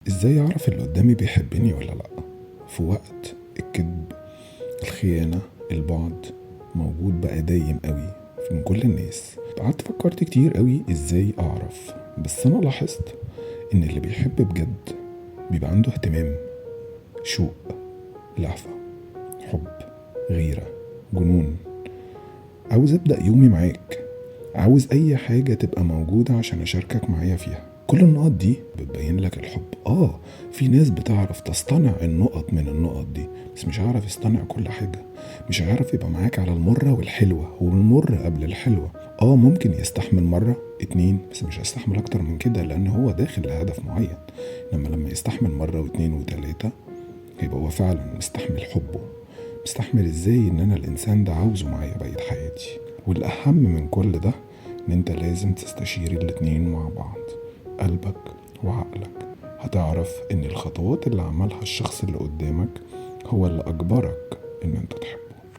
ازاي اعرف اللي قدامي بيحبني ولا لا؟ في وقت الكذب، الخيانة، البعد موجود بقى دايم قوي من كل الناس. قعدت فكرت كتير قوي ازاي اعرف، بس انا لاحظت ان اللي بيحب بجد بيبقى عنده اهتمام، شوق، لهفة، حب، غيرة، جنون. عاوز ابدأ يومي معاك، عاوز اي حاجة تبقى موجودة عشان اشاركك معايا فيها. كل النقط دي بتبين لك الحب. في ناس بتعرف تصطنع النقط من النقط دي، بس مش هيعرف يصطنع كل حاجة، مش هيعرف يبقى معاك على المرة والحلوة والمر قبل الحلوة. ممكن يستحمل مرة 2، بس مش هيستحمل اكتر من كده، لان هو داخل لهدف معين. لما يستحمل مرة و2 و3 يبقى هو فعلا مستحمل حبه، مستحمل ازاي ان انا الانسان ده عاوزه معايا بقية حياتي. والاهم من كل ده ان انت لازم تستشير الاتنين مع بعض، قلبك وعقلك. هتعرف ان الخطوات اللي عملها الشخص اللي قدامك هو اللي اجبرك ان انت تحبه.